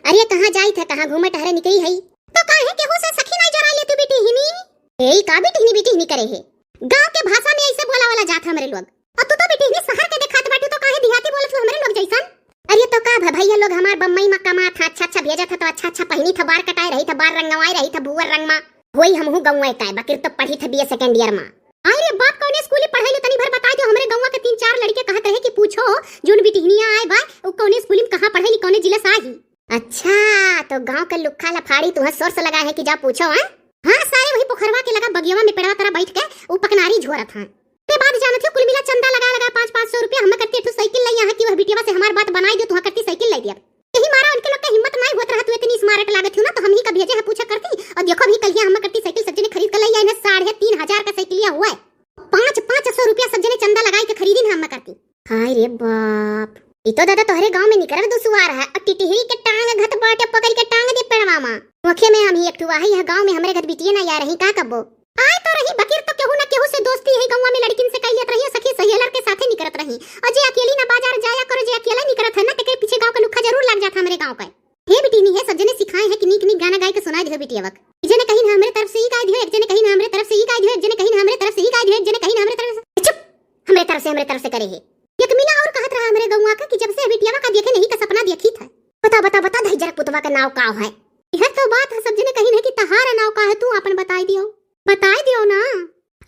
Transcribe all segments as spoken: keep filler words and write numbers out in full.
अरे कहाँ जाइत है, कहाँ घूमे टहरे निकरी है? तो काहे केहू से सखी नाई जरा लेती बिटिहिनी? ए, ई का बिटिहिनी बिटिहिनी करे है? गाँव के भाषा में ऐसे बोला वाला जात है हमरे लोग। और तू तो बिटिहिनी शहर के देखात बाटू, तो काहे देहाती बोलत हो हमरे लोग जैसन? अरे तो का भ-, भैया लोग हमार बम्बई में कमात है, अच्छा अच्छा भेजत है, तो अच्छा अच्छा पहिनी था, बार कटाए रही था, बार रंगवाए रही था, भुअर रंग मा। वही हमहू गौवे का है, बाकिर तो पढ़ी था बीए सेकंड ईयर मा। अरे बाप, कौने स्कूल पढ़ाई लो, तनी भर बताई दो। हमरे गौवा के तीन चार लड़के कहत रहे कि पूछो, जोन बिटिहनिया आए बा, उ कौने स्कूल में कहाँ पढ़ाई ली, कौने जिला से आई? अच्छा, तो गाँव के लुक्खा लफाड़ी तुहा सोर्स लगा है कि जा पूछो, हाँ? हाँ, सारे वही पोखरवा के लगा बगियवा में पेड़वा तरा बैठ के उ पकनारी झोरत हैं। ते बाद जानत हो, कुल मिला चंदा लगा लगा पाँच पाँच सौ रुपया हमें करती एक ठो साइकिल लाई यहाँ कि वह बिटिया से हमार बात बनाई दो, तुहा करती साइकिल लाई दिया। यही मारा उनके लोग के हिम्मत नाई होत रहा, तू इतनी स्मार्ट लागत हो ना, तो हम ही का भेजे है पूछा करती। और देखो भी कल ही हमें करती साइकिल सब जने खरीद कर लाई, इन्हें साढ़े तीन हजार का साइकिलिया हुआ है। पाँच पाँच सौ रुपया सब जने चंदा लगाई के खरीदी ना हमें करती। हाय रे बाप, ई तो दादा तोहरे गाँव में निकरब दुसुआर है। और टिटहिरी के टांग घत बाटे, पकड़ के टांग दे पेड़वा मा। ओखे में हम ही एक ठुआ है, यह गाँव में हमरे घर बिटिए ना या रही, का कब्बो? आए तो रही, बकिर तो केहू ना केहू से दोस्ती है, गौवा में लड़किन से कई लेत रही, सखी सहेलर के साथे निकरत रही। और जे अकेली ना बाजार जाया करो, जे अकेला निकरत है ना, तेके पीछे गाँव का लुक्खा जरूर लग जात हमरे गाँव का। हे बिटिनी, हे सब जने सिखाए हैं कि नीक नीक गाना गाए के सुनाए दियो बिटिया वक। एक जने कहीं ना हमरे तरफ से ई गाए दियो, एक जने कहीं ना हमरे तरफ से ई गाए दियो, एक जने कहीं ना हमरे तरफ से ई गाए दियो, एक जने कहीं ना हमरे तरफ से, चुप! हमरे तरफ से, हमरे तरफ से करे है। एक मिला और कहत रहा हमरे गौवा का कि जब से बिटिया का देखे नहीं का सपना देखी था। बता, बता, बता, धई जरा पुतवा का नाव का है? यह तो बात है, सब जने कहीं ना कि तहारा नाव का है, तू आपन बताई दियो। बताई दियो ना,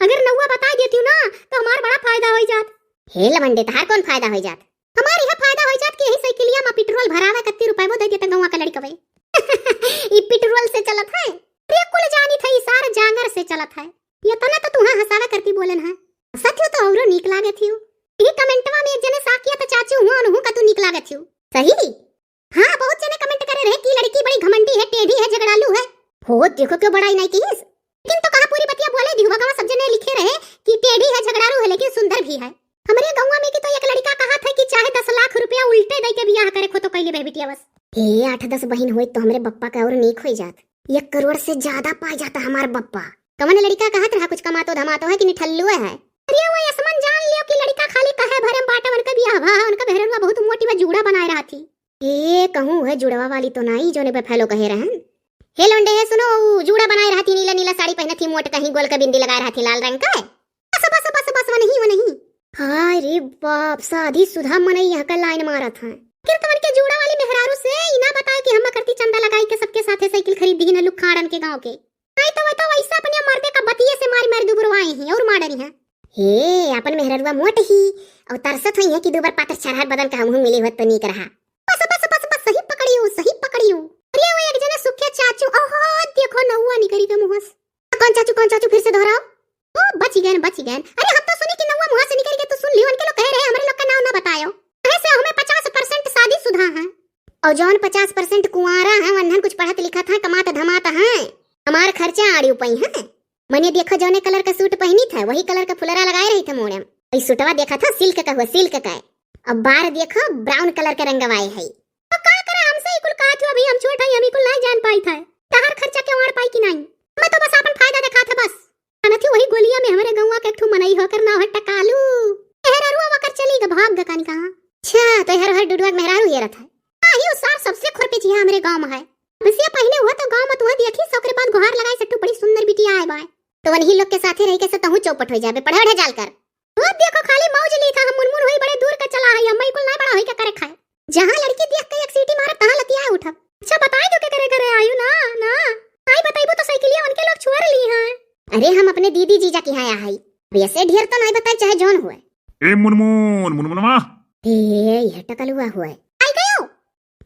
अगर नौवा बताई देती ना तो हमार बड़ा फायदा हो जात। हे लवंडे, तहार कौन फायदा हो जात? हमार यह फायदा हो जात कि यही साइकिलिया में पेट्रोल भरावे कत्ती रुपए वो दे देते गौवा का लड़कवे। ई पेट्रोल से चलत है, रे कुल जानी था, ई सार जांगर से चलत है। ये तना तो तुहा हंसावे करती बोलन है। सच हो तो औरो नीक लागे थियो। ई कमेंटवा में एक जने साकिया तो चाचू हुआ, उनहू का तू नीक लागे थियो। सही? हाँ, बहुत जने कमेंट करे रहे कि लड़की बड़ी घमंडी है, टेढ़ी है, झगड़ालू है। हो, देखो क्यों बड़ाई नहीं की इस। लेकिन तो कहा पूरी बतिया बोले दिहु, बगवा सब जने लिखे रहे कि टेढ़ी है, झगड़ालू है, लेकिन सुंदर भी है। हमरे गौवा में की तो एक लड़का कहा था कि चाहे दस लाख रुपया उल्टे दे के बियाह करे खो तो कैले बे बिटिया बस। ए, आठ दस बहिन होई तो हमरे बप्पा का और नीक होई जात। एक करोड़ से ज्यादा पाई जाता हमार बप्पा। कवन लड़का कहत रहा कुछ कमातो धमातो है कि निठल्लुए है? अरे वो यसमन जान लियो कि लड़का खाली कहे भरे बाटे, उनका बियाह भा, उनका मेहररुआ बहुत मोटी बा, जूड़ा बनाए रहा थी। ए, कहूँ है जुड़वा वाली तो नाई, जोने पे फैलो कहे रहन। हे लोंडे, हे सुनो, ऊ जूड़ा बनाए रहती, नीला नीला साड़ी पहने थी, मोट कहीं गोल का बिंदी लगाए रहती लाल रंग का। बस, बस, बस, बस, वो नहीं, वो नहीं। हाय रे बाप, शादीशुदा मनई यहाँ का लाइन मारत हैं। फिर तो उनके जूड़ा वाली मेहरारू से ई ना बताए कि हम करती चंदा लगाई के सबके साथे साइकिल खरीद दी ना लुखाड़न के गाँव के। नहीं तो वो तो वैसे अपने मर्दे का बतिये से मारी मारी दुबरवाई हैं और मार डरी हैं। हे, अपन मेहररुआ मोट ही, और तरसत हुई है कि दो बार पातर छरहर बदन का हमहू मिली होत तो नीक रहा। बस, बस, बस, बस, सही पकड़ियो, सही पकड़ियो। अरे वो एक जने सुखे चाचू, ओहो, देखो नौवा निकरी के मुँह से। कौन चाचू, कौन चाचू, फिर से दोहराओ। ओ, बच गए, बच गए। अरे हम तो सुनी कि नौवा मुँह से निकरी के, तू सुन लियो, उनके लोग कहे रहे, हमरे लोग का नाव ना बतायो। कहे से हमें पचास परसेंट शादीशुदा हैं। और जौन पचास परसेंट कुंवारा हैं, वन्हन कुछ पढ़त लिखत हैं, कमात धमात हैं, हमार खर्चा आड़ी उपई हैं। मने देखो, जौने कलर का सूट पहनी था, वही कलर का फुलरा लगाए रही था मोड़े में। वही सूटवा देखा था, सिल्क का हुआ, सिल्क का है। अब बार देखो, ब्राउन कलर का रंगवाए है। तो का करे, हमसे ही कुल कहा थी, अभी हम छोट हैं, हम ही कुल नहीं जान पाई था। तहार खर्चा के वाड़ पाई कि नहीं? मैं तो बस अपन फायदा देखा था बस। अनथी वही गोलिया में हमारे गौवा के एक ठो मनई होकर नाव है टकालू। मेहररुआ वकर चली ग भाग ग कानी कहाँ। अच्छा, तो हर हर डुडुआ के मेहरारू हेरत है। आही उ सार सबसे खुरपी चिहा हमरे गाँव में है। बसिया पहले हुआ तो गाँव में तुहा देखी, ओकरे बाद गुहार लगाए सट्टू बड़ी सुंदर बिटिया आए बाय। तो वनही लोग के साथे रह के से तहू चौपट हो जाबे, पढ़े वढ़े जाल कर। वो देखो खाली मौज ली था, हम मुनमुन होई बड़े दूर का चला है, हम कुल ना बड़ा होई का करे खाए। जहाँ लड़की देख के एक सीटी मारब, तहाँ लतिया उठब। अच्छा बताई दो के करे करे आयु ना, ना। आई बताइबो तो साइकिलिया उनके लोग छुअर ली हैं। अरे हम अपने दीदी जीजा के यहाँ आई। वैसे ढेर तो नहीं बताई, चाहे जौन हुए। ए मुनमुन, मुनमुनवा। हे, यह टकलुआ हुए। आई गयो।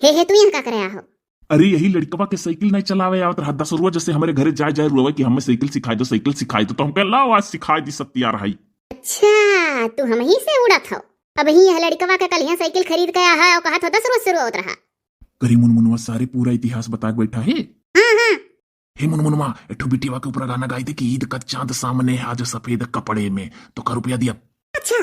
हे, हे, तू यहाँ का करे आहो? अरे यही लड़कवा के साइकिल नहीं चलावे आवत रहा, दस रोज से हमरे घरे जाए जाए रोवे कि हमें साइकिल सिखाई दो, साइकिल सिखाई दो, तो हम कहे लाओ आज सिखाई दी सत्या रही। अच्छा, तू हम ही से उड़त हो। अब ही यह लड़कवा के कल यहाँ साइकिल खरीद के आहा और कहा था दस रोज से रोवत रहा। करी मुनमुनवा सारे पूरा इतिहास बता के बैठा है। हाँ, हाँ। हे मुनमुनवा, एठो बिटिया के ऊपर गाना गाई दे कि ईद का चांद सामने है आज सफेद कपड़े में, तो का रुपया दिया। अच्छा।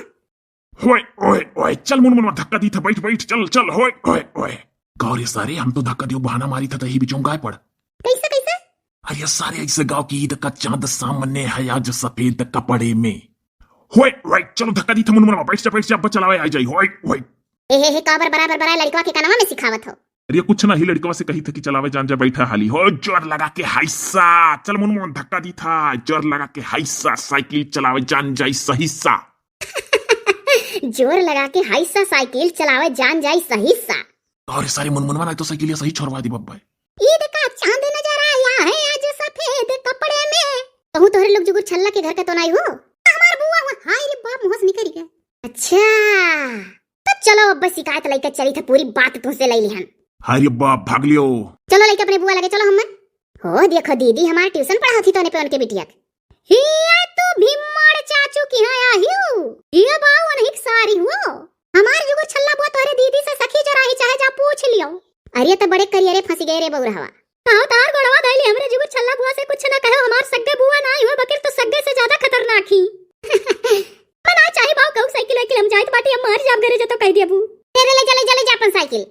होए, ओए, ओए, चल मुनमुनवा, धक्का दी था, बैठ, बैठ, चल, चल, होए, ओए, ओए। गाँव रे सारे, हम तो धक्का दियो बहाना मारी था, तो ही बिचों गाय पड़। कैसे, कैसे? अरे सारे, ऐसे गाँव की ईद का चांद सामने है आज सफेद कपड़े में। होए, ओए, चलो धक्का दी था मुनमुनवा, बैठ जा, बैठ जा, अब चलावे आ जाई, होए, ओए। ए हे हे, काबर बराबर बराबर लड़कवा के कनवा में सिखावत हो? अरे कुछ ना ही, लड़कवा से कही था कि चलावे जान जा, बैठा हाली हो। जोर लगा के हाइसा, चल मुनमुन धक्का दी था, जोर लगा के हाइसा, साइकिल चलावे जान जाई सही सा। जोर लगा के हाइसा, साइकिल चलावे जान जाई सही सा। अरे सारी मुनमुनवा, नहीं तो साइकिल सही छोड़वा दी बब्बा। ईद का चांद नजर आया है आज सफेद कपड़े में। कहूँ तोहरे लोग जुगुर छल्ला के घर का तो नहीं हो? हमार बुआ हुआ, हाय रे बाप, मुँह से निकल गया। अच्छा, तो चलो अब शिकायत लइके चली थे, पूरी बात तुमसे ले लिहन। हाय रे बाप, भाग लियो। चलो लइके अपने बुआ लगे चलो हम। हो देखो दीदी, हमार ट्यूशन पढ़ावत ही तो पे उनके बिटिया के। हिया तू भीमड़ चाचू की यहाँ आहियो? हिया बाऊ अनहिक सारी हुओ। हमार जुगुर छल्ला बुआ तोहरे दीदी से सखी जो रही, चाहे जा पूछ लियो। अरे तो बड़े करियरे फंसी गए रे बउरहवा। कहो तार गोड़वा धइली, हमरे जुगुर छल्ला बुआ से कुछ ना कहो, हमार सग्गे बुआ ना आई हो, बकिर तो सग्गे से ज्यादा खतरनाक ही। मना चाहे बाऊ कहू साइकिल वाइकिल हम जाइत बाटी, हम मारी जाब घरे जतो कह दिया बू। तेरे ले चले, चले जा अपन साइकिल।